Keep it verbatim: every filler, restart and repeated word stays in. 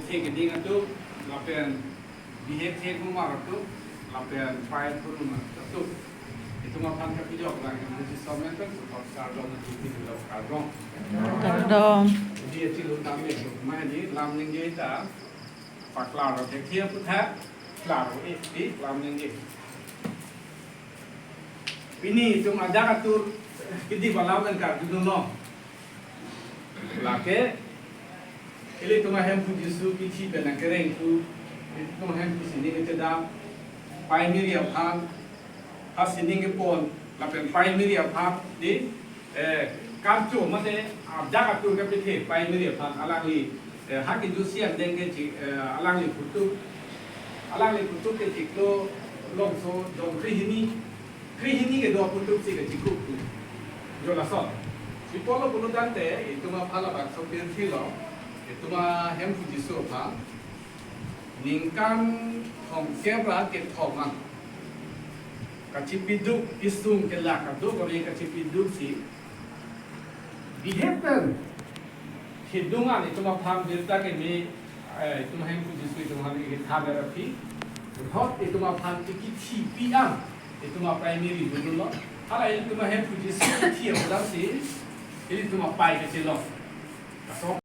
Thek keding atum, lapen bihek thek mumar atum, lapen pai purun atum, itum aphan kapejok lang yang haji somen pen puthot kardom, haji pilo kardom. Kardom. Jadi, achilu tame atum, mane lam ningje ta paklar ro thek thia puthot klar ro-e, di lam ningje. Pini itum ajak atur kidi balam pen kardom lo. Lake, ilitum aHemphu Jisu kithi pen nangkereng thu, ilitum aHemphu sining kechedam, primary aphan, ha sining kepon, lapen primary aphan, di, eh, kamcho mate, ajak atur kapethe primary aphan, alangli, eh, ha kejutsi angdeng ke chi, eh, alangli puthot, alangli puthot ke chiklo longso, jongkri hini, krehini kedo aputhot si kachikup tu. Jo lason. Chipolo pulo tangte, itum aphan labangso pirthe lo, itum aHemphu Jisu aphan ningkan thomkep ra kethom an kachipiduk, isung kelak ado kami kachipiduk si. Bihek pen kedung an itum aphan birta keme, eh, itum aHemphu Jisu itum aphan ikethan ra aphi. Puthot itum aphan ikithipi an itum aprimary dun lo. Hala ilitum aHemphu Jisu kithi apulang si, ilitum apai kachelong. Laso